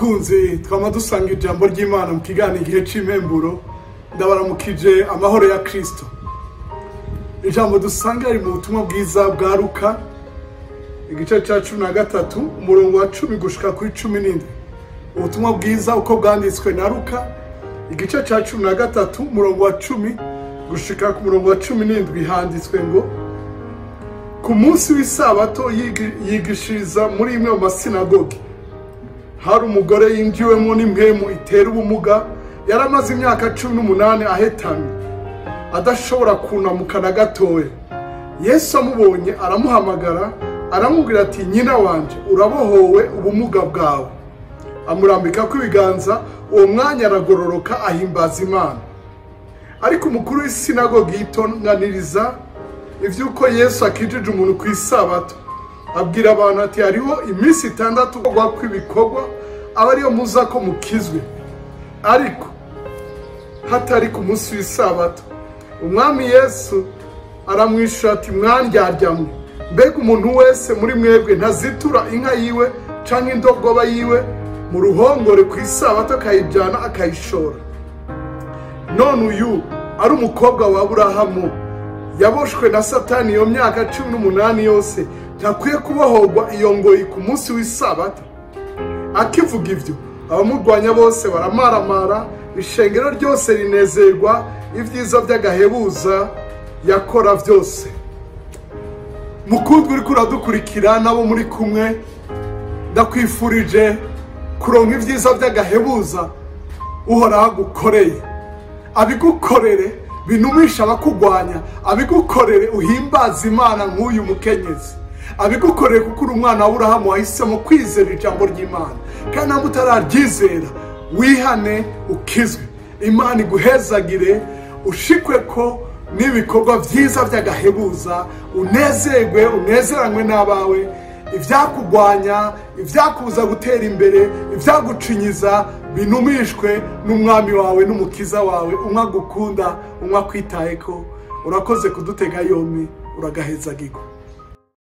Bakunzi twama dusanga ijambo ry'Imana mu kiganiro igihe c'impemburo, ndabaramukije amahoro ya Kristo. Ijambo dusanga riri mu butumwa bwiza bwa Luka igice ca 13 umurongo wa 10 gushika kuri 17. Ubutumwa bwiza uko bwanditswe na Luka igice ca 13 umurongo wa 10 gushika ku murongo wa 17 handitswe ngo: ku munsi w'isabato yigishiriza muri imwe mu masinagogi. Hari umugore yinjiwemo n'impwemu itera ubumuga, yaramaze imyaka 18 ahetamye, adashobora kunamuka na gatoya. Yesu amubonye aramuhamagara, aramubwira ati: nyina wanje, urabohowe ubumuga bwawe. Amurambikako ibiganza, uwo mwanya aragororoka ahimbaza Imana. Ariko umukuru w'isinagogi yitonganiriza ivy'uko Yesu akijije umuntu kw'isabato, abwira abantu ati: hariho iminsi 6 kw'ibikorwa aba ariyo muza ko mukizwe, ariko hatari ku munsi w'isabato. Umwami Yesu aramwishura ati: mwandyarya, mbega umuntu wese muri mwebwe ntazitura inka yiwe canke indogoba yiwe mu ruhongore kw'isabato akayijana akayishora? None uyu ari umukobwa wa Aburahamu yaboshwe na Satani iyo myaka 18 yose, ntakwiye kubohorwa iyo ngoyi ku munsi w'isabato? Akivuga ivyo, abamurwanya bose baramaramara, ishengero ryose rinezerwa ibyiza by'agahebuza yakora byose. Mukundwa uriko uradukurikira nabo muri kumwe, ndakwifurije kuronka ibyiza by'agahebuza Uhoraho agukoreye. Abigukorere binumisha abakugwanya, abigukorere uhimbaza Imana nk'uyu mukenyezi, abigukorere kuko uri umwana wa Aburahamu wahisemo kwizera ijambo ry'Imana. Kandi ntabwo utararyizera, wihane ukizwe. Imana iguhezagire, ushikwe ko n'ibikorwa byiza by'agahebuza, unezerwe, unezeranywe n'abawe. Ivyakugwanya, ivyakubuza gutera imbere, ivyagucinyiza binumishwe n'umwami wawe n'umukiza wawe, umwe agukunda, umwe akwitayeko. Urakoze kudutega yombi, uragahezagirwa.